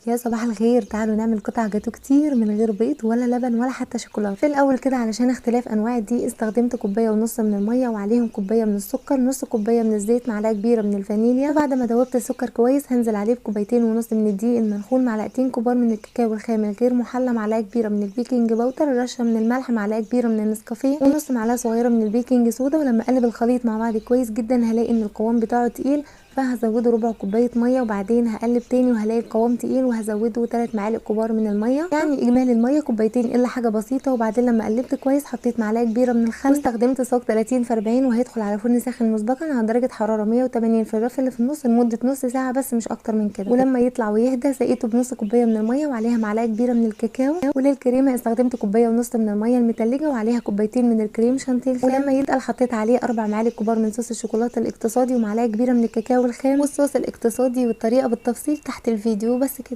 يا صباح الخير. تعالوا نعمل قطع جاتو كتير من غير بيض ولا لبن ولا حتى شوكولاتة. في الاول كده علشان اختلاف انواع الدقيق استخدمت كوباية ونص من المية وعليهم كوباية من السكر، نص كوباية من الزيت، معلقه كبيرة من الفانيليا. وبعد ما دوبت السكر كويس هنزل عليه بكوبايتين ونص من الدقيق المنخول، معلقتين كبار من الكاكاو الخام الغير محلى، معلقه كبيرة من البيكنج باودر، رشه من الملح، معلقه كبيرة من النسكافيه، ونص معلقه صغيرة من البيكنج صودا. ولما اقلب الخليط مع بعض كويس جدا هلاقي ان القوام بتاعه تقيل، فهزوده ربع كوباية مية، وبعدين هقلب تاني وهلاقي القوام تقيل وهزوده 3 معالق كبار من المية، يعني اجمالي المية كوبايتين الا حاجة بسيطة. وبعدين لما قلبت كويس حطيت معلقه كبيرة من الخل، واستخدمت صاج 30 في 40 وهيدخل على فرن ساخن مسبقا على درجه حرارة 180 في الرف اللي في النص لمدة نص ساعة بس، مش اكتر من كده. ولما يطلع ويهدى سقيته بنص كوباية من المية وعليها معلقه كبيرة من الكاكاو. وللكريمه استخدمت كوباية ونص من المية المتلجه وعليها كوبايتين من الكريم شانتيه. ولما يتقل حطيت عليه 4 معالق كبار من صوص الشوكولاتة الاقتصادي ومعلقة كبيرة من الكاكاو الخام والصوص الاقتصادي، والطريقة بالتفصيل تحت الفيديو. بس كده.